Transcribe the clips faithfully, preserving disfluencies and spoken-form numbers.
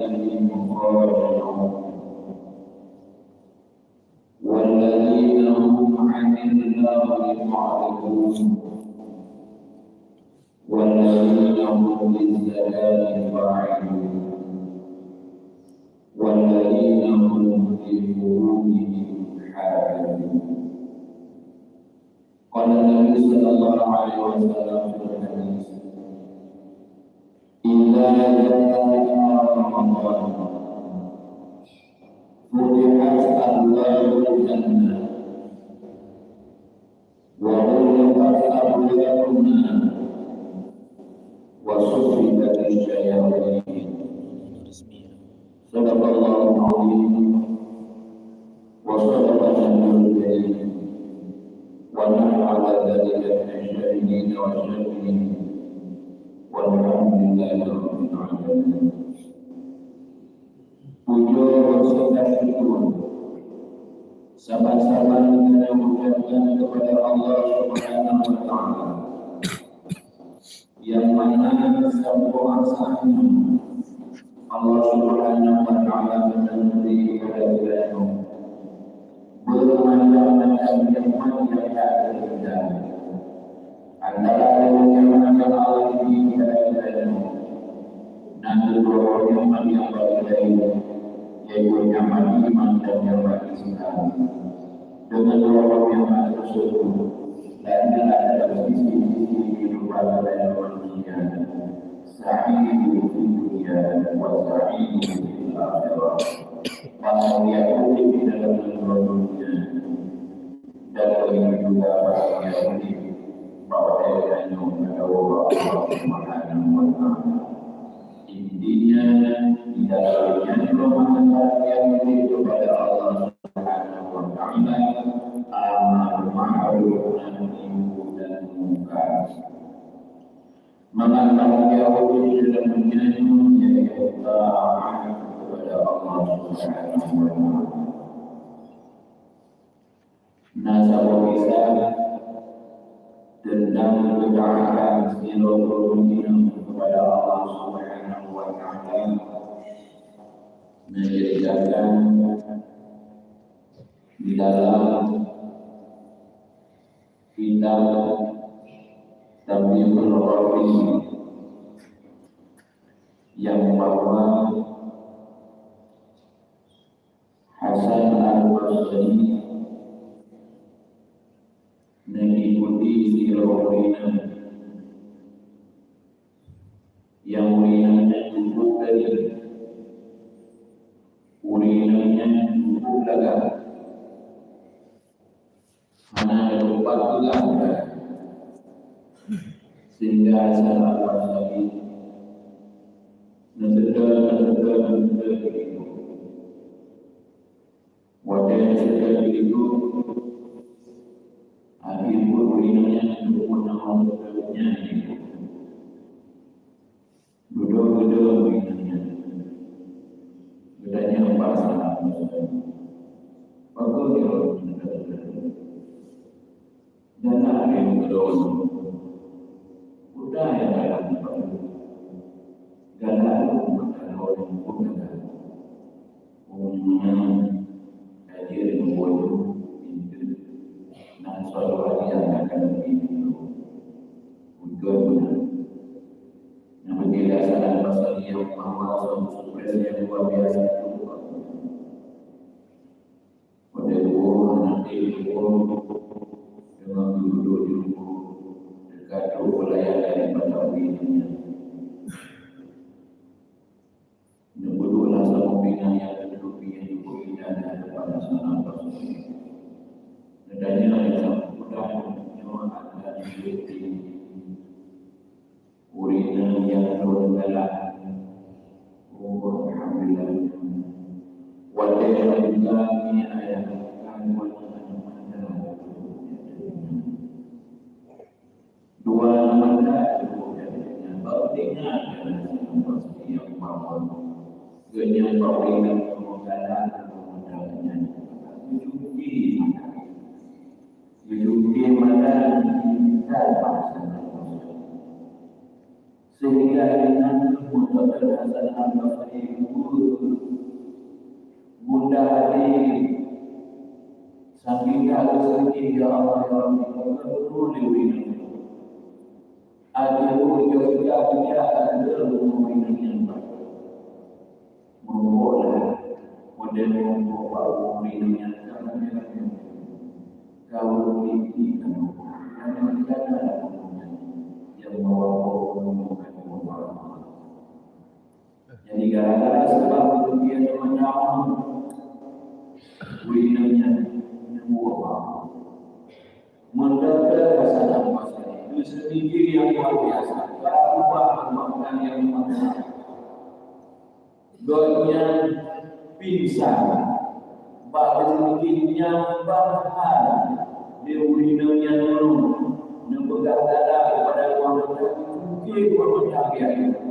هم خاشعون. والذين هم عن اللغو معرضون. والذين هم للزكاة فاعلون. والذين هم لفروجهم حافظون. قال النبي صلى الله عليه وسلم في الحديث: إذا جاء رمضان فتحت أبواب الجنة وغلقت أبواب النار وصفدت الشياطين. صدق الله العظيم وصدق النبي الكريم ونحن على ذلك من الشاهدين والشاكرين والحمد لله رب العالمين. Pujoe serta syukur saban-saban geutanyoe ucapkan keupada Allah Subhanahu wa Taala, nyang mana saboh rasa nyoe Allah Subhanahu wa Taala geuneubri keupada geutanyoe beumacam-macam nikmat nyang ka geutanyoe. Antara nikmat nyang Allah bri keupada geutanyoe, na kheueh dua boh nikmat nyang paleng laén, yaitu nikmat iman dan nikmat Islam. Deungon dua boh nikmat tersebut, dan nyan adalah sisi-sisi kehidupan manusia. Sa'idun fid dunya wa sa'idun fil akhirah. Bahagia udeb di dalam dunia dan begitu juga bahagia udeb bak watèe geutanyoe ka tawöb bak Allah Subhanahu wa Taala. Intinya, di dalam nyan Ramadan yang diridho kepada Allah Subhanahu wa Taala, amar ma'ruf nahi munkar. Mangat tanggung jaweueb di dalam dunia nyoe yaitu taat kepada Allah Subhanahu wa Taala. Na saboh kisah teuntang keutaatan sidroe ureueng inong kepada Allah Subhanahu wa Taala neuceuritakan di dalam kitab Tabligh Rafi nyang bahwa Hasan Al-Basri mengikuti sidroe ureueng inong nyang ureueng inong nyan dudoe tadi. Ureueng inong nyan dudoe lagak. Hana teumpat peugah udah. Sehingga Hasan Al-Basri neuteuka, neuteuka, neuteuka begitu. Watèe neuteuka begitu, akhé pun ureueng nyan neupeubuet nyang nyan. Dudoe-dudoe ureueng nyan. Geutanyong bak Hasan Al-Basri, "Pakon droeneuh?" "Galak lôn keudroe. Peue nyang galak lôn?" "Galak lôn meukeudroe lôn galak." Ureueng nyan ka jeuet meubuet pintoe, na suatu hadiah nyang ka geubri. Beutôi meunan. Nyang penting adalah Hasan Al-Basri nyang bahwa suatu surprise nyang luar biasa itu. Pada guru anak guru dengan duduk di rumah dekat pelayan daripada dunia. Neubuet rasa peuingat nyang teutupi nyang cukup indah di hadapan Hasan Al-Basri. Neutanyong lé saboh budak nyoe adalah ureueng nyang lôn galak. Oh, alhamdulillah. Watèe lôn galak nyan ayah, kan buet aneuk mata. Dua mata teupeu nyang bak teungoh dan nyang bak sitiap bangon. Geuhnyan bak ureueng nyang meugalak dan meugalak nyan. Geucuki mata. Geucuki mata dan mata. Sehingga ingat Muhammad Hasan Al-Basri, guru Bunda Adi, saking ka geuseudeh, ya Allah, ya Rabbi, ka geuturun lé ureueng nyan. Akhé ureueng nyan ka geuturun lé ureueng nyan. Meurumpok lah, model meurumpok bak ureueng nyan ka geuturun lé ureueng nyan. Ka ureueng nyan ka geuturun lé ureueng nyan. Nyang bawa ureueng nyan ka geuturun lé ureueng nyan. Jadi, gara-gara sabab kerugian teumanyong, ureueng nyan neumuwoe bak. Mendapat rasa nafas itu sedikit yang luar biasa. Berubah makna yang luar biasa. Gobnyan pingsan. Bak sedikit nyang banhal di ureueng nyan nyoe, neupeugah dada kepada ureueng mata, mungkin ureueng mata biasa.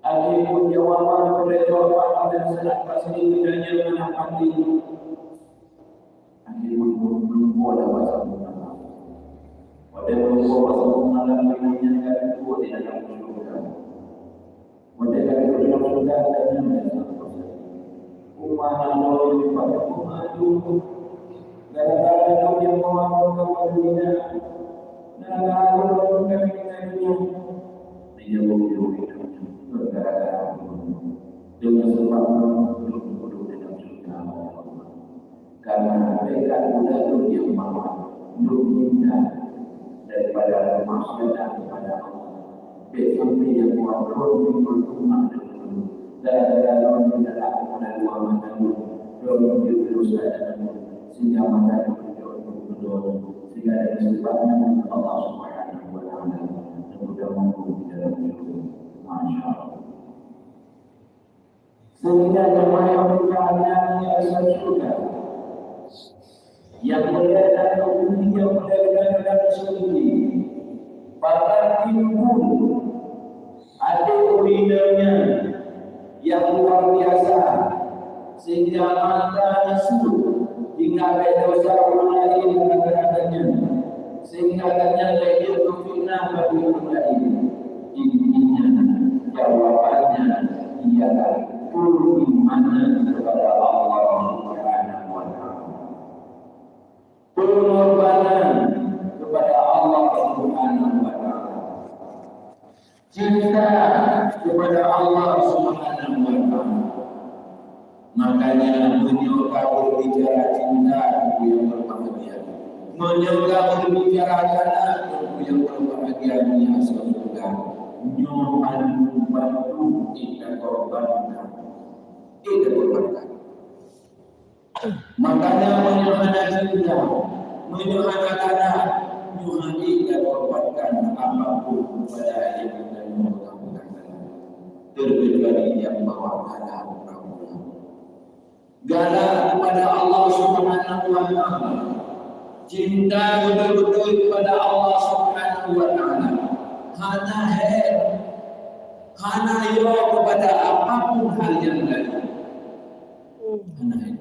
Akhé pun jawaban, peureulee jawaban Raden Saleh Basri geutanyong meunan pati. Akhé pun, pun, pun, pun ada bahasa Melayu. Pada pun, pun bahasa Melayu yang ada dua di dalam kehidupan. Pada kali itu dalam kehidupan dan yang dalam kehidupan. Rumah Allah yang pada rumah itu. Gara-gara itu dia mau kamu dunia. Gara-gara itu kamu dunia. Dia mau hidup itu. Gara-gara itu. Dengan sebab itu, hidup dalam syurga Allah. Karena mereka sudah lebih yang maha, lebih indah daripada maksiat kepada Allah. Baik sampai yang buat pun berhubungan dengan gara-gara lôn menyerah kepada dua mata lôn, lôn menjadi dosa dan lôn, sehingga mata lôn menjadi dosa, sehingga dari sebabnya Allah Subhanahu wa Taala dan sudah mampu di dalam hidup. Masya Allah. Sehingga jamaah yang berbahagia di asal syurga, yang mulia dan yang mulia, yang mulia dan yang mulia, bahkan timbul ada urinanya yang luar biasa, sehingga mata neusut hingga ada dosa orang lain gara-gara gobnyan, sehingga gobnyan lé jeuet meufitnah bagi orang lain. Intinya, jawabannya ialah keimanan kepada Allah Subhanahu wa Taala. Pengorbanan kepada Allah Subhanahu wa Taala. Cinta kepada Allah Subhanahu wa Taala. Makanya, meunyoe ka berbicara cinta, Teungku yang berbahagia. Meunyoe ka berbicara galak, Teungku yang berbahagia, nyoe asal syurga. Nyoe mandum-mandum kita korbankan. Kita korbankan. Makanya, meunyoe hana cinta, meunyoe hana galak, nyoe hana kita korbankan apapun kepada yang kita korbankan. Terkecuali yang bawa galak. Galak kepada Allah Subhanahu wa Taala. Cinta betul-betul kepada Allah Subhanahu wa Taala. Hana hèk, hana yo kepada apapun hal yang lain. Hana hèk.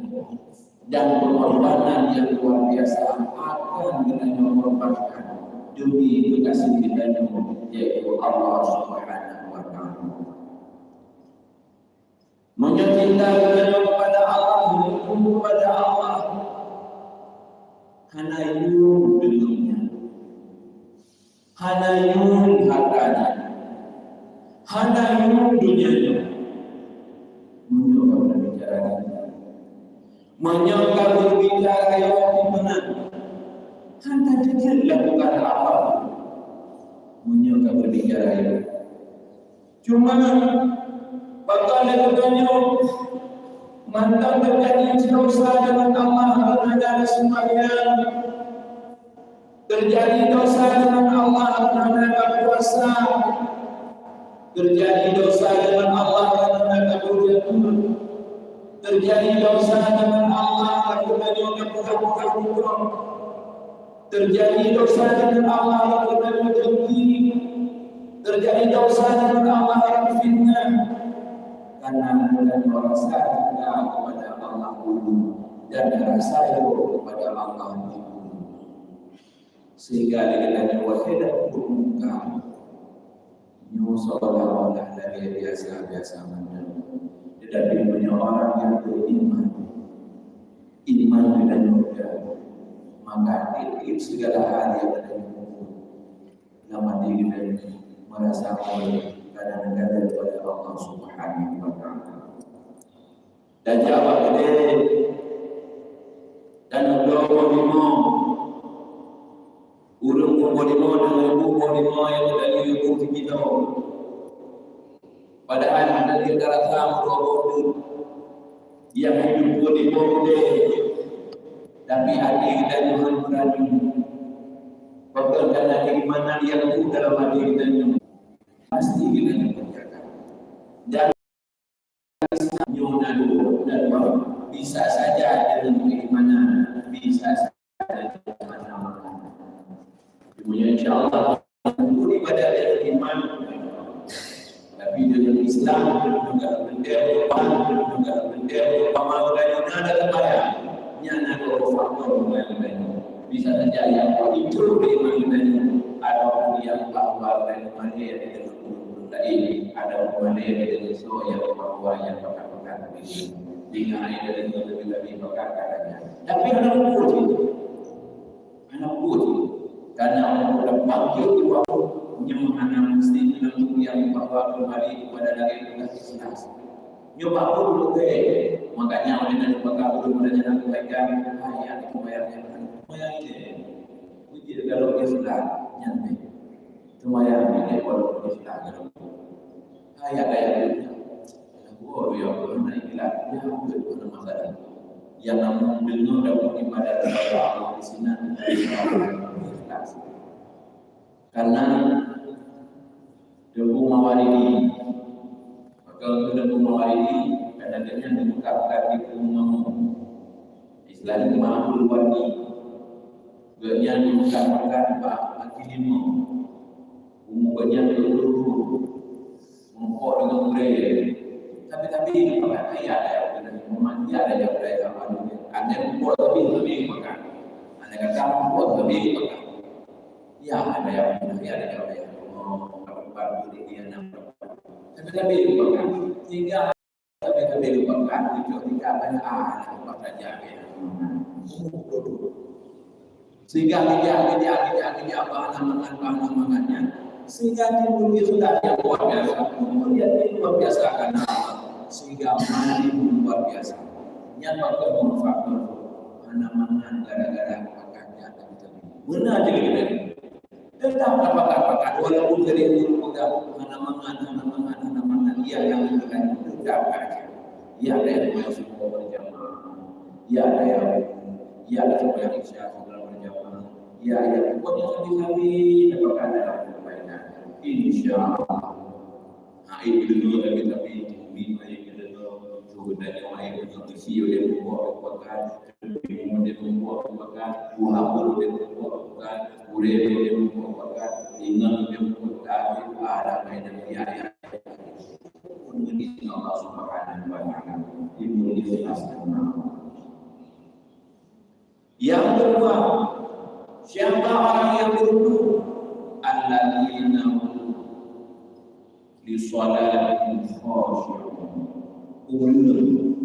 Dan pengorbanan yang luar biasa akan geutanyoe korbankan demi kekasih geutanyoe, yaitu Allah Subhanahu wa Taala. Meunyoe cinta geutanyoe kepada Allah, rindu kepada Allah, hana yum deungon nyan, hana yum harta nyan, hana yum donya nyoe. Meunyoe ka berbicara cinta, meunyoe ka berbicara yo meunan, hana jeuet lakukan apa. Meunyoe ka berbicara yo, cuma, bak lagèe geutanyoe, mantong teujadi desya deungon Allah, hana sembahyang. Teujadi desya deungon Allah, hana puasa. Teujadi desya deungon Allah, hana beureukat. Teujadi desya deungon Allah, hana peugah-peugah huköm. Teujadi desya deungon Allah nyang geutanyoe dengki. Teujadi desya deungon Allah nyang fitnah. Karena geutanyoe rasa cinta kepada Allah dulu dan rasa ridho kepada Allah dulu. Sehingga geutanyoe wahai dan mungkar. Nyoe seolah-olah lagèe biasa-biasa mantong. Tetapi meunyoe orang yang beriman, iman geutanyoe mudah, maka tiep-tiep segala hal yang geutanyoe peubuet, lam até geutanyoe merasa oleh kadang-kadang pada Allah Subhanahu wa Taala. Dan jawab geude, dan uroe poh limong, ureueng poh limong deungon ibu poh limong nyang geutanyoe ibu sikilo. Padahai hana jeuet tarasa meudua boh teuk nyang hidup pun ibu geude, tapi até geutanyoe hana beurani. Pakon? Karena keimanan nyang bu dalam até geutanyoe pasti geutanyoe kerjakan. Dan nyoe na dua, na dua. Bisa saja dengan keimanan, bisa saja dengan amal. Cuma insya Allah, untuk ibadah dengan iman, tapi dengan Islam juga beda, juga beda, sama dengan ada sembahyang. Nyan na dua faktor yang lain. Bisa saja yang itu beriman dengan, ataupun yang bahwa lain mana yang lain, ada mana yang soe nyang bahwa nyang pakat-pakat teubiet. Sehingga hai dari itu lebih-lebih pakat katanya. Tapi hana buet. Hana buet. Karena untuk dapat jauh waktu nyoe hana mesti bilang yang bahwa kembali kepada daging tugas ikhlas. Nyoe baru dulu ke. Makanya oleh Nabi Bakar dulu pada jalan kebaikan, ayat itu bayar yang bayar ini. Uji kalau Islam nyan. Semuanya ini walaupun Islam. Ayat-ayat itu. Anak buah dia pun naik gila. Dia pun ada masalah. Yang namun dengar dan beribadat kepada Allah di sini, ikhlas. Karena Teungku Mawardi, maka Teungku Mawardi kadang-kadang dibuka-buka di rumah. Istilahnya mampu luar ni. Gobnyan dibuka-buka bak kaki lima. Umur gobnyan dua puluh dua. Meurumpok deungon gurée. Tapi-tapi, pakat ayat ayat Nabi Muhammad, ya ada yang gurée apa ni? Ada meurumpok tapi lebih pakat. Ada kata meurumpok lebih pakat. Ya ada yang, ya ada yang, ya. Oh, pakat dia nak. Tapi lebih pakat. Sehingga tapi-tapi lupakan, itu kita banyak ah, lupa saja ya. Sehingga bijak, bijak, bijak, bijak, bahan amangan, bahan amangannya. Sehingga timbul kesulitan yang luar biasa. Kemudian yang luar biasa karena Allah. Sehingga mandi luar biasa. Yang bakal manfaat hana mangan gara-gara makan jatuh. Benar je kita. Tetap tapakat-pakat, walaupun jadi guru pegang, hana mangan, hana mangan, hana mangan, ia yang mengatakan, tetap aja. Ia ada yang semua berjamaah. Ia ada yang, ia ada semua yang isya segala berjamaah. Ia ada pokoknya kami-kami dapatkan dalam kebaikan. Insya Allah. Hai gubernur lagi tapi, bumi hai gubernur, tu gubernur hai gubernur, besi oleh pokok, pokok, Ilmu dia membuat pembuatan, buah pun dia membuat pembuatan, kurir dia membuat pembuatan, ingat dia membuat pembuatan, ada main dia ya ya. Pun ini Allah Subhanahu wa Taala. Ilmu dia jelas dan nampak. Yang kedua, siapa orang yang beruntung? Alladzina hum li shalatihim khashi'un. Ureueng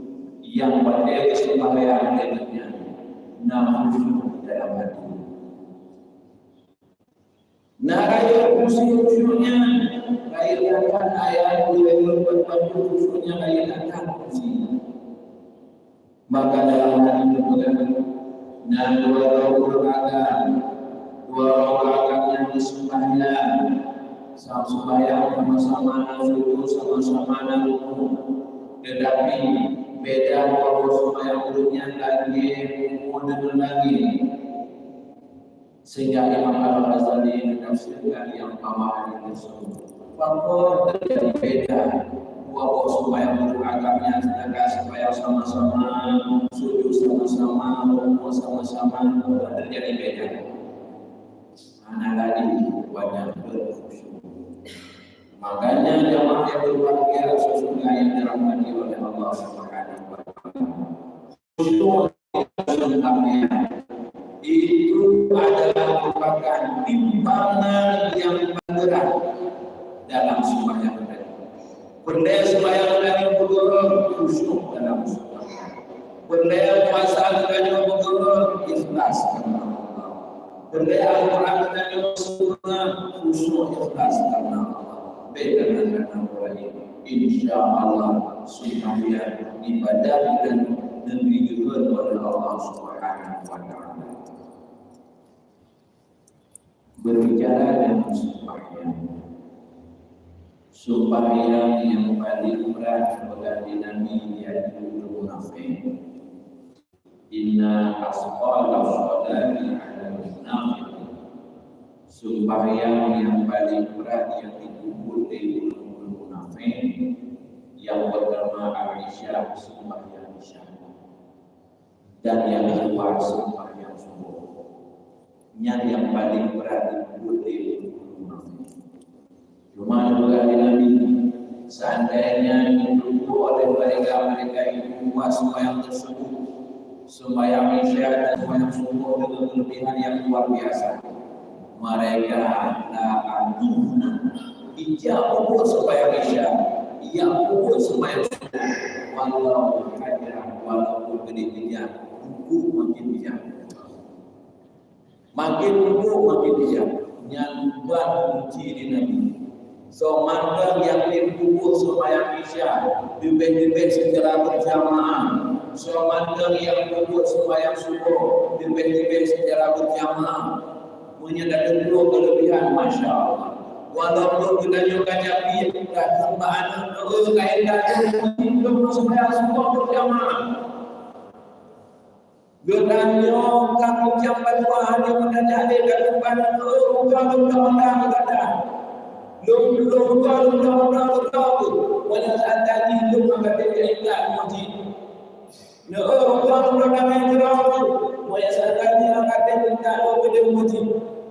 nyang watée geuseumbahyang lé geuhnyan na khusyuk dalam até. Na rayeuk khusyuk-khusyuknya, rayeuk akan ayat ulée leupat bantu khusyuknya rayeuk akan khusyuk. Maka dalam hadis geupeugah, na dua droe ureueng agam, dua droe ureueng agam nyang jiseumbahyang, sa-, seumbahyang sama-sama na sujud, sama-sama na rukuk. Tetapi beda dua boh seumbahyang ureueng nyan lagée bumoe deungon langét. Sehingga Imam Al-Ghazali menafsirkan yang bawah ini tersebut. Pakon terjadi beda. Dua boh seumbahyang ureueng agam nyan, sedangkan seumbahyang sama-sama, sujud sama-sama, rukuk sama-sama, pakon terjadi beda. Hana lagi banyak berkhusyuk. Makanya jamaah yang berbahagia sesungguhnya yang dirahmati oleh Allah Subhanahu wa Taala. Itu adalah merupakan timbangan yang paling berat dalam Peureulée seumayang geutanyoe beukeureueng, khusyuk dalam seumayang. Peureulée puasa geutanyoe beukeureueng, ikhlas karena Allah. Peureulée Al-Quran geutanyoe sempurna, khusyuk ikhlas karena Allah. Beda dengan orang lain. Insya Allah, seumayang ibadah geutanyoe neubri oleh Allah Subhanahu wa Taala. Berbicara tentang sembahyang. Sembahyang yang paling berat bagi Nabi yaitu munafik. Inna asqala sholati ala munafiq. Sembahyang yang paling berat yang dipukul oleh orang munafik, yang pertama al-isya, sembahyang isya. Dan yang kedua, sembahyang subuh. Nyan yang paling berat dipukul oleh orang munafik. Cuma juga di Nabi, seandainya dipukul oleh mereka-mereka itu buat sembahyang tersebut, sembahyang isya dan sembahyang subuh dengan kelebihan yang luar biasa, mereka la atuna. Ija pukul sembahyang isya, ija pukul sembahyang subuh, walau hajrah, walaupun geudeh-geudeh, buku makin bijak. Makin pupuk, makin bijak. Nyan ban kunci di Nabi. Soe mantong nyang pupuk sembahyang isya, leubeh-leubeh secara berjamaah. Soe mantong nyang pupuk sembahyang suboh, leubeh-leubeh secara berjamaah. Meunyoe tateupue keulebihan, masya Allah. Walaupun geutanyoe ka capi, ka teumpat aneuk, oh, laén ka teumpat, belum sembahyang suboh berjamaah. Geutanyoe ka kucam bandua hana meutajak lé ka teumpat, oh, bukan undang-undang gata. Lôn, lôn bukan undang-undang gata tu. Wala saat tadi lôn akan teuingat muji. Nah, oh, bukan undang-undang yang gerak tu. Wala saat tadi akan teuingat lôn gede muji.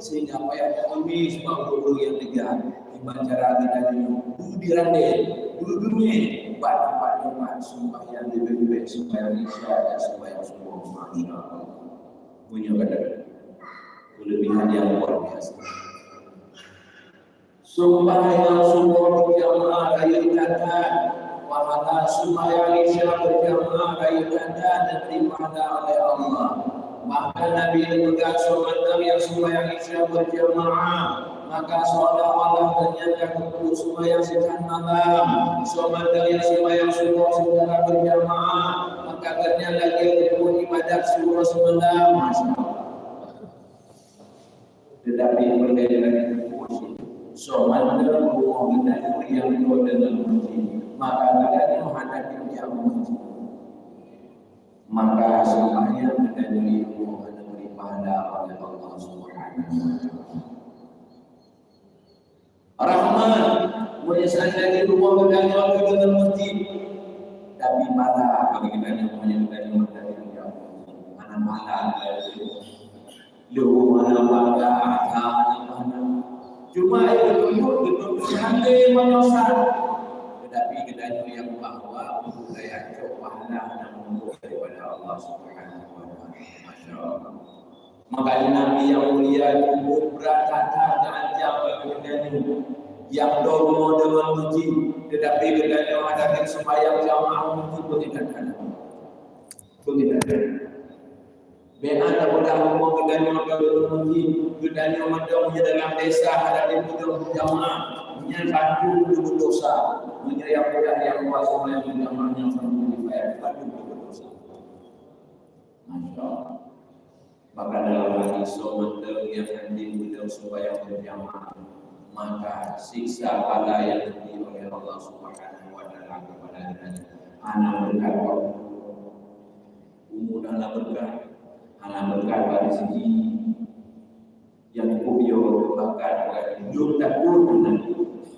Sehingga payah kami sebab ureuëng yang tegar. Kiban cara geutanyoe beudirandé, beugeumé bak teumpat-teumpat sembahyang leubeh-leubeh sembahyang isya dan sembahyang suboh, masya Allah. Meunyoe gata keulebihan nyang luar biasa. Sembahyang suboh berjamaah rayeuk that-that, pahala sembahyang isya berjamaah rayeuk that-that dibri pahala oleh Allah. Bahkan Nabi geupeugah, soe mantong nyang sembahyang isya berjamaah, maka seolah-olah gobnyan ka geupeubuet sembahyang sitan malam. Soe mantong nyang sembahyang suboh secara berjamaah, maka gobnyan lagée geupeubuet ibadat siuroe simalam. Masya Allah. Tetapi peureulée lagée teupeu cit, soe mantong rumoh geutanyoe nyang rot deungon meuseujid, maka geutanyoe hana jeuet jak meuseujid. Maka sembahyang geutanyoe di rumoh akan dibri pahala oleh Allah Subhanahu wa Taala. Rahmat, meunyoe seandainya rumoh geutanyoe deungon meuseujid, tapi pahala bagi geutanyoe meunyoe geutanyoe hana jak meuseujid, hana pahala. Lôn hana bangga, hana hana. Cuma ayat tersebut betul-betul sampai menyesal. Tetapi geutanyoe nyang bahwa budaya cok pahala nyang mulia daripada Allah Subhanahu wa Taala. Masya Allah. Makanya Nabi yang mulia cukup berat kata terancam bagi geutanyoe. Yang domo dewan uji, tetapi geutanyoe ada sembahyang jamaah untuk pengingat. Pengingat. Bèk na tapeugah rumoh geutanyoe ka lheueh meuseujid, geutanyoe mantong nyang dalam desa hana jipeudong jamaah, nyan ka lheueh berdosa. Meunyoe nyang peugah nyang kuasa nyang jamaah nyang sama dibayar, ka lheueh berdosa. Masya Allah. Maka dalam hadis, soe mantong nyang hana jipeudong sembahyang berjamaah, maka siksa bala nyang dibri oleh Allah Subhanahu wa Taala kepada geutanyoe hana meukat. Umu hana beureukat, hana beureukat bak rezeki. Nyang cukup yo bahkan lôn takot meunan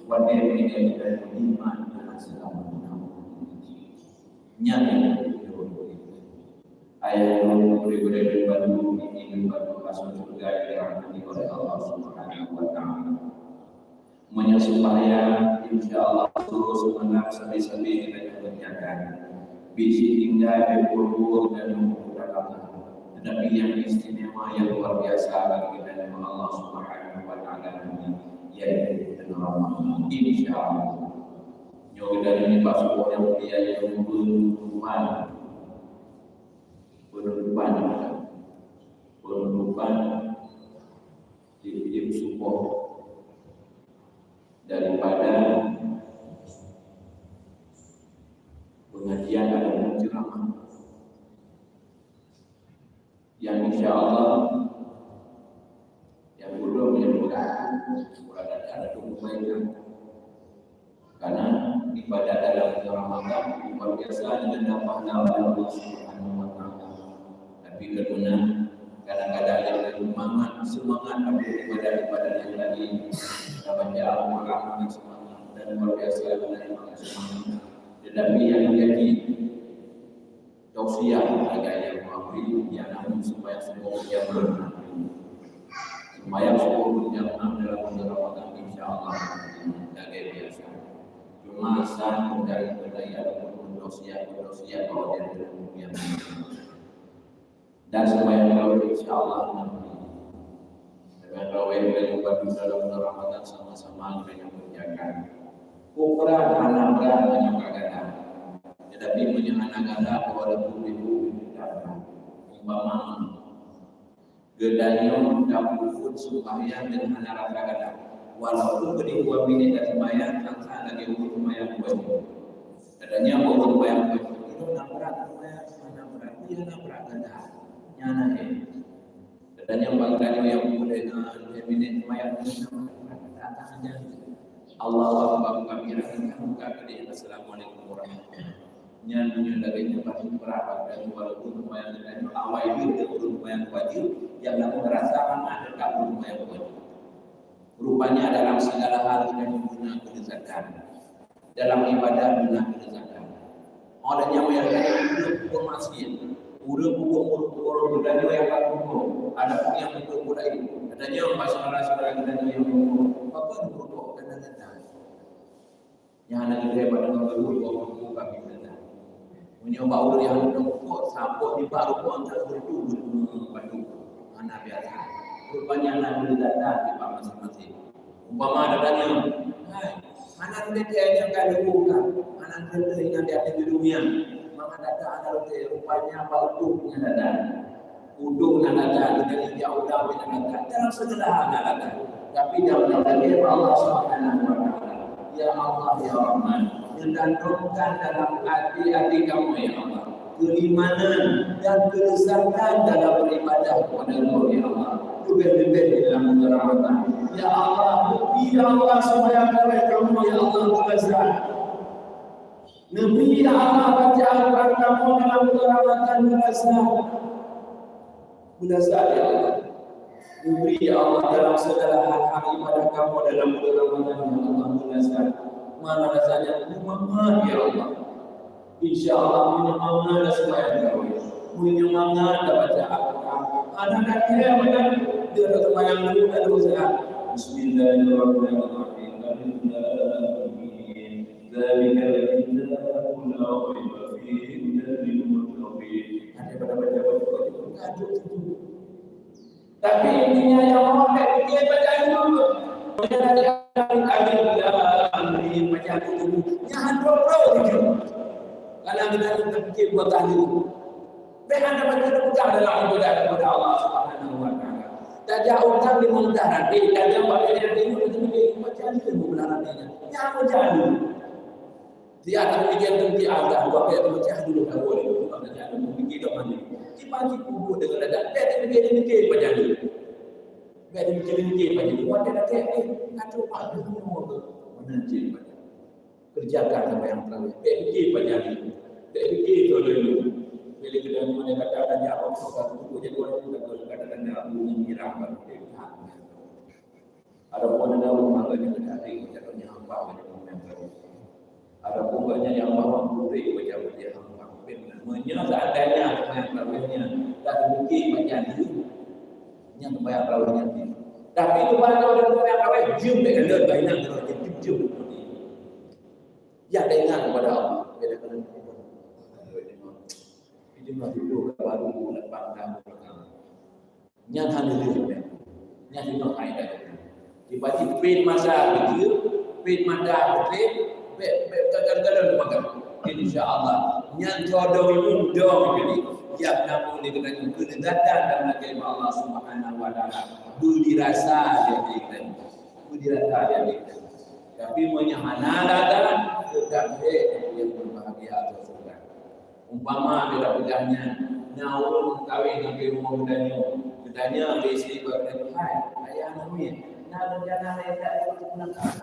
watèe meuninggai iman dan seulamat. Nyan nyang cukup yo. Ayah lôn bri-bri bantu, ini bantu masuk surga yang dirahmati oleh Allah Subhanahu wa Taala. Meunyoe sembahyang, insya Allah, suruh semangat sabe-sabe kita kerjakan. Bisi tinggai di puluh dan lima puluh. Tetapi yang istimewa, yang luar biasa bagi kita dengan Allah Subhanahu wa Taala ini, yaitu bulan Ramadan. Insya Allah. Nyoe kita ni pas sebuah yang mulia yang penutupan. Penutupan. Penutupan di, di sebuah daripada pengajian atau ceramah yang insya Allah yang belum yang berada ada kebaikan. Karena ibadah dalam bulan Ramadan luar biasa dengan pahala oleh Allah Subhanahu wa Taala. Tapi karena kadang-kadang yang semangat semangat dalam ibadah-ibadah yang lain, kita baca Al-Quran dengan semangat dan luar biasa dengan semangat. Tetapi yang menjadi tausiah lagèe nyang meuabri, nyang namun sembahyang suboh berjamaah. Sembahyang suboh berjamaah dalam bulan Ramadan, insya Allah, lagèe biasa. Cuma asal dari benda yang ada pun tausiah, tausiah bahwa dia ada pun yang dan sembahyang tarawih, insya Allah, nanti. Dengan rawai dan ubat dalam bulan Ramadan sama-sama kita kerjakan. Ukuran hana berat menyangka ganda. Tetapi meunyoe hana ganda, walaupun ibu ganda. Umpama geutanyoe tapeubuet sembahyang dengan hana rasa ganda. Walaupun keudeh dua minit dah sembahyang, sangsa lagi ureueng sembahyang dua jam. Katanya ureueng sembahyang dua jam, itu hana berat sembahyang, hana berat. Iya hana berat ganda. Nyana eh. Katanya bang tadi yang boleh dengan dia minit mayat datang aja. Allahu Akbar kabira, buka gede. Assalamualaikum warahmatullahi. Nyan meunyoe lagèe nyan pasti berat dan walaupun lumayan dengan awai dia untuk lumayan wajib, yang namun rasa aman tetap lumayan wajib. Rupanya dalam segala hal kita guna kelezatan. Dalam ibadah guna kelezatan. Orang yang meyakini ureueng pukul maksiat, ureueng pukul ureueng pukul ureueng geutanyoe nyang ka pukul, ada pun nyang pukul pun lain. Katanya bahasa Arab saudara geutanyoe nyang pukul, apa pun pukul kena datang. Nyang hana geutanyoe pada pukul pukul kami datang. Meunyoe bak ureueng nyang pukul sapot di bak rukuk antara berdua berdua batu. Hana biasa. Rupanya hana boleh datang di bak masing-masing. Umpama ada tanya, hai, hana teuka nyang ka dibuka, hana teuka ingat di atas dunia. Maka data ada roti rupanya apa utuh punya data. Utuh na data, kita ni dia udah punya data. Dalam segala hal na data. Tapi dalam data dia Allah Subhanahu wa Taala. Ya Allah, ya Rahman, menanamkan dalam hati-hati kamu ya Allah. Keimanan dan kelezatan dalam beribadah kepada Allah, ya Allah. Lebih-lebih di dalam bulan Ramadan. Ya Allah, beri ya Allah supaya kami kamu ya Allah kelezatan. Nabi ya Allah baca Al-Quran kamu dalam bulan Ramadan kelezatan. Kelezatan ya Allah. Beri ya Allah dalam segala hal-hal ibadah kamu dalam bulan Ramadan ya Allah kelezatan. Mana rasanya nyaman ya Allah. Insya Allah, meunyoe mangat dah sembahyang tarawih. Meunyoe mangat dah baca Al-Quran. Hana dah kira baca, dia dah sembahyang dulu, dah dulu sehat. Bismillahirrahmanirrahim. Alif Lam Mim. Dzalikal kitabu la raiba fihi hudal lil muttaqin. Ada pada baca, baca, baca. Ada tu. Tapi intinya yang mau nak fikir baca dulu. Jangan ada yang alif lam mim baca dulu. Jangan dua puluh tujuh. Kalau kita nak fikir buat tadi. Baik anda baca pegang dalam ibadah kepada Allah Subhanahu wa Taala. Tajak utang di mudah nanti, tajak balik nanti, baca dulu mudah nantinya. Jangan baca dulu. Dia akan mikir nanti agak buat kayak macam dulu dah boleh. Bukan macam dulu mikir dah mana. Cuma si kubur dengan dadak. Bèk dia mikir dia mikir macam ni. Bèk dia mikir dia mikir macam ni. Buat dia dah kayak eh, kacau pak dulu. Mana cik macam. Kerjakan sama yang perlu. Bèk mikir macam ni. Bèk mikir tu dulu. Bila kita mana kata tanya apa kau tak kubur jadi orang tu tak kata tanya aku ni mirah baru dia. Adapun ada rumah banyak dari macam ni hampa banyak rumah yang baru. Adapun banyak yang bawa putih macam dia hampa. Meunyoe seandainya yang barunya tak mungkin macam ni, yang bayar barunya ni. Tapi lepas tu ada orang yang kawin, jom dia kena bainang kalau dia jom jom. Yang ingat kepada Allah, dia dah kena. Itu mah duduk baru nak pandang belakang. Nyan hana leueh. Nyan hinoe hai dah. Tiba-tiba pin masa beujeuet, pin mata beutôi, Bèk, bèk, galon-galon makan. Insya Allah. Nyang codong ilmu dong jadi. Tiap namun di kena keuneugatan dan lagi Allah Subhanahu wa Taala. Beu dirasa jadi kan. Beu dirasa jadi kan. Tapi meunyo hana lagak, tetap deh yang berbahagia atau surga. Umpama bila peugah nyan, na ureueng kawin ngon rumoh geutanyoe. Geutanyoe lé istri bak geutanyoe, "Hai, ayah namiet, na rencana laén dak ikut peunangkap?"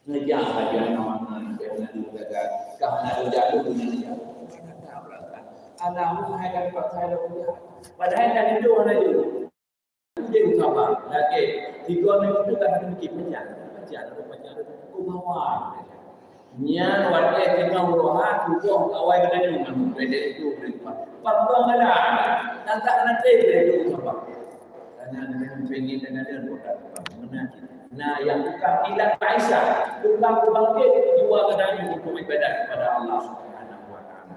Ngeujak saja nama-nama, jangan ada jaga. Kah na ada jaga dengan dia. Alah, hai dah dapat saya dah punya. Padahal dah itu mana tu? Udeb sabar, lakèe. Tiga minggu tu kan ada bikin panjang. Panjang, ada panjang, ada kumawa. Nyan watèe teungoh roha tuboh kawai geutanyoe ngon beda itu beri tempat. Panggang ada. Tantang nanti beda itu tempat. Karena dengan pengen dan ada bukan tempat. Menanti. Nah, yang tukang kilat Aisyah, tukang pembangkit jiwa geutanyoe untuk ibadah kepada Allah Subhanahu wa Taala.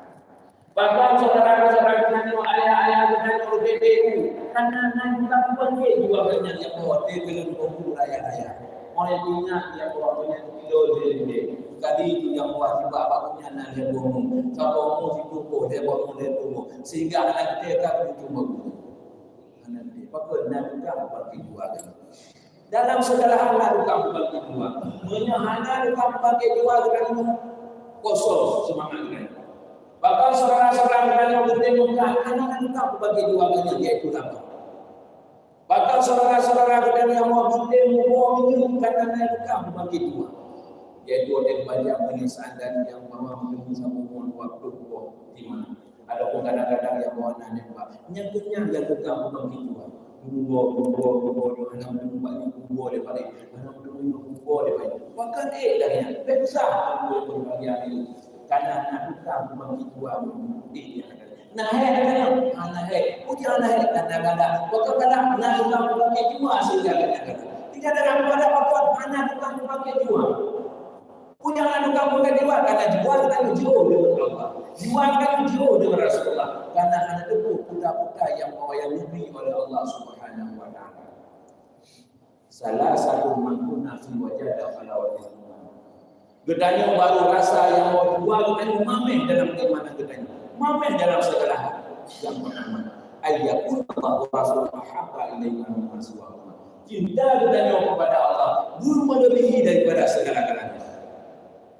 Bahkan saudara-saudara geutanyoe, ayah-ayah geutanyoe, B B U, karena nan bukan pembangkit jiwa geutanyoe yang bawa dia ke dalam kubur ayah-ayah. Oleh ingat yang bawa punya kilo lebih. Tadi itu yang buat sebab aku nyan na lhèe boh mu. Saboh mu siku boh, lhèe boh mu lhèe boh mu. Sehingga anak kita kan itu bagus. Anak kita. Pakon na tukang pembangkit jiwa geutanyoe. Dalam segala hal na tukang pembangkit jiwa. Meunyo hana tukang pembangkit jiwa geutanyoe, kosong seumangat geutanyoe. Bahkan saudara-saudara geutanyoe geutem Mekah, hana na tukang pembangkit jiwa geutanyoe, yaitu lapar. Bahkan saudara-saudara geutanyoe nyang geutem muboh minyeuk, hana na tukang pembangkit jiwa. Yaitu watèe banyak penyiksaan dan yang mama menunggu sama waktu boh di mana. Ataupun kadang-kadang yang bawa anak nembak. Nyang kenyang yang tukang pembangkit jiwa. Kubur, kubur, kubur, anak menunggu banyak kubur dia balik. Anak menunggu kubur dia balik. Bahkan eh dah ya, bek besar kubur yang berbahagia ini. Karena anak tukang pembangkit jiwa menunggu eh yang ada. Nah, hai, hai, hai, hai, hai. Uji anak hai, kadang-kadang. Bahkan kadang, anak tukang pembangkit jiwa sehingga kadang-kadang. Tidak ada apa-apa, anak tukang pembangkit jiwa. Punya anak tukang pembangkit jiwa, karena jiwa geutanyoe jiôh lé Allah. Jiwa geutanyoe jiôh lé Rasulullah. Karena hana teupeu putra-putra yang bawa yang diberi oleh Allah Subhanahu wa Taala. Salah satu man kunna fi wajada halawatil iman. Geutanyoe baru rasa yang bawa jiwa geutanyoe mameh dalam keimanan geutanyoe. Mameh dalam segala hal. Yang pertama, ayyakuna Allah wa rasuluhu ahabba ilaina mimma siwahuma. Cinta geutanyoe kepada Allah beumeuleubihi daripada segala-galanya.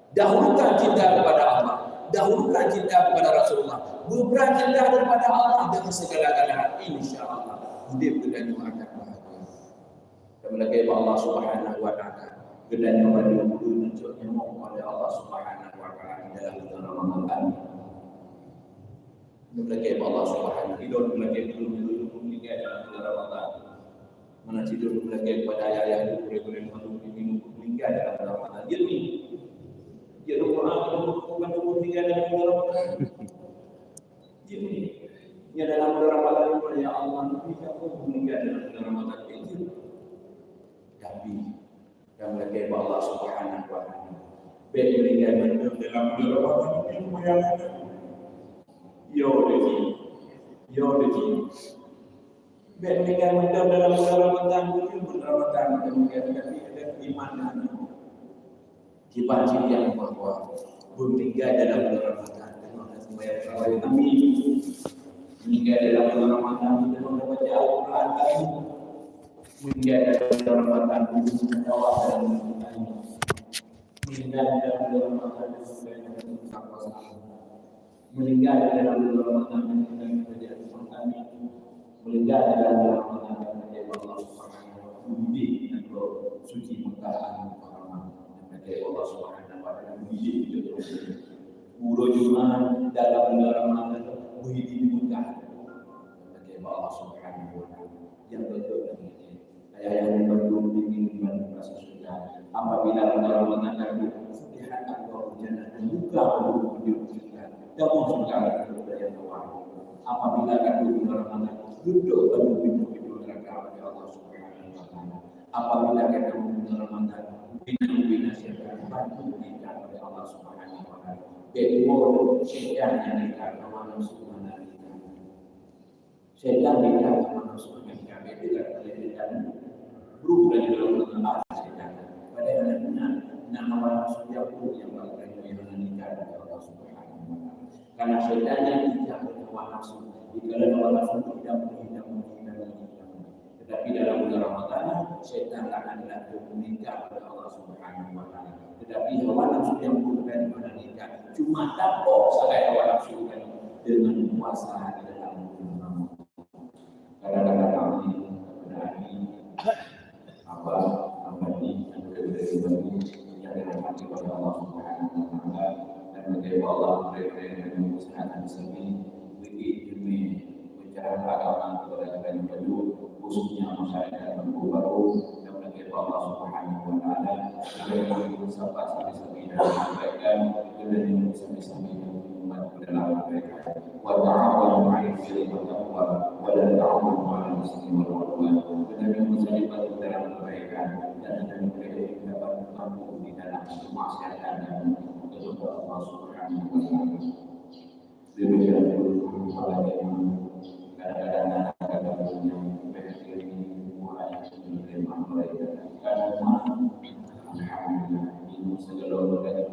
Dahulukan cinta kepada Allah, dahulukan cinta kepada Rasulullah. Beubrat cinta kepada Allah dengan segala-galanya. Insya Allah, udeb geutanyoe akan bahagia. Dan lagèe bak Allah Subhanahu wa Taala, geutanyoe mandum geuneuk cok nyoe oleh Allah Subhanahu wa Taala di dalam bulan Ramadan. Meulakèe bak Allah Subhanahu, idong meulakèe tulông meunurot meuninggai dalam bulan Ramadan. Mana sidroe meulakèe kepada ayah-ayah tu, gurèe-gurèe mandum meuninggai dalam bulan Ramadan. Jeuet ni. Jeuet doa, doa, doa, doa meuninggai dalam bulan Ramadan. Jeuet ni. Ya dalam bulan Ramadan, ya Allah, ni aku meuninggai dalam bulan Ramadan. Jeuet. Tapi Dan meulakèe bak Allah Subhanahu wa Taala. Bèk meuninggai mandum dalam bulan Ramadan, tapi lumayan. Yo, deuh. Yo, deuh. Bèk meuninggai mandum dalam bulan Ramadan, bukan bulan Ramadan, bukan meuninggai, tapi ada iman dan kiban cit nyang bahwa meuninggai dalam bulan Ramadan, kena sembahyang tarawih kami. Meuninggai dalam bulan Ramadan, kita baca Al-Quran kami. Meuninggai dalam Ramadan, guru mendakwah dalam Ramadan. Meuninggai dalam Ramadan, guru mendakwah dalam Ramadan. Meuninggai dalam Ramadan, guru mendakwah dalam Ramadan. Meuninggai dalam Ramadan, guru Allah Subhanahu wa Taala, guru di Suci Mekah Al-Mukarramah. Guru Allah Subhanahu wa Taala, guru di Uroe Jumat dalam bulan Ramadan, guru di Mekah. Guru Allah Subhanahu wa Taala. Yang betul dan yang Ayah-ayah nyang bandum, ibu-ibu nyang bandum rasa syurga. Apabila bulan Ramadan ka duek, futihat abwabul jannah, teubuka pintoe-pintoe syurga. Damong syurga bagi ureueng nyang meuwah. Apabila ka duek bulan Ramadan, tutup bandum pintoe-pintoe neraka oleh Allah Subhanahu wa Taala. Apabila ka duek bulan Ramadan, bina-bina syurga, bantu bina oleh Allah Subhanahu wa Taala. Bèk tuwoe syaitan nyang neuk kawan nafsu mana kita. Setan di dalam manusia yang kami tidak boleh dan berulah dalam tempat setan. Pada anak-anak hawa nafsu nyang pun nyang paléng geutanyoe hana nikah lé Allah Subhanahu wa Taala. Karena syaitan nyan jijak keu hawa nafsu. Jikalau hawa nafsu tidak boleh, tidak boleh, tidak boleh, tidak boleh. Tetapi dalam bulan Ramadan, syaitan akan dilatih menikah oleh Allah Subhanahu wa Taala. Tetapi hawa nafsu nyang pun bukan hana nikah, cuma tapoh sagai hawa nafsu tadi dengan puasa di dalam bulan Ramadan. Kadang-kadang kami, kadang-kadang kami, apa, apa ni, yang berbeda-beda ni, yang dirahmati oleh Allah Subhanahu wa Taala, dan menjadi Allah mereka yang kesehatan sendiri, beri demi pencerahan agama kepada kami berdua, khususnya masyarakat Bengkulu Baru, dan menjadi Allah Subhanahu wa Taala, agar kami bersabar sampai-sampai dalam kebaikan, dan yang sampai-sampai dalam kebaikan. Wa ta'awanu 'alal birri wat taqwa, wa la ta'awanu 'alal ismi wal 'udwan. Hendaknya saling bantu dalam kebaikan dan hendaknya dapat mampu di dalam kemaksiatan dan kepada Allah Subhanahu wa Taala. Demikian pula para jemaah, kadang-kadang anak-anak yang berhati ini, bukan yang menerima mereka. Karena alhamdulillah, ini segala berkat.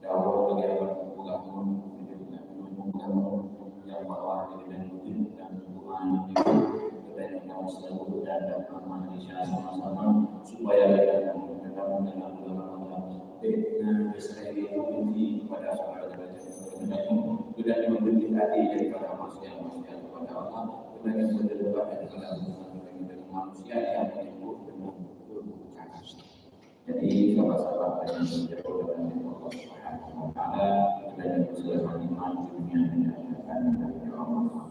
Dakwah bagi apa? Peugah pun, peugah pun, peugah pun, yang bahwa kita dan Tuhan kita yang kamu selalu dan aman Indonesia sama-sama, supaya kita tetap dalam bulan Ramadan. Fitnah Israel itu benci kepada saudara-saudara kita, dan memberi hati daripada manusia-manusia kepada Allah, dan yang berdebat daripada manusia yang menyebut dengan berbuka. Jadi, sahabat-sahabat yang dimuliakan oleh Allah Subhanahu wa Taala, kita yang bersilaturahmi iman di dunia dan di akhirat.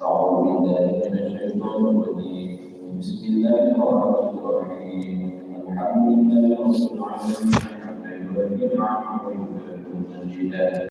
أعوذ بالله من الشيطان الرجيم. بسم الله الرحمن الرحيم. الحمد لله رب العالمين. حمدا يوافي نعمه ويكافئ مزيده.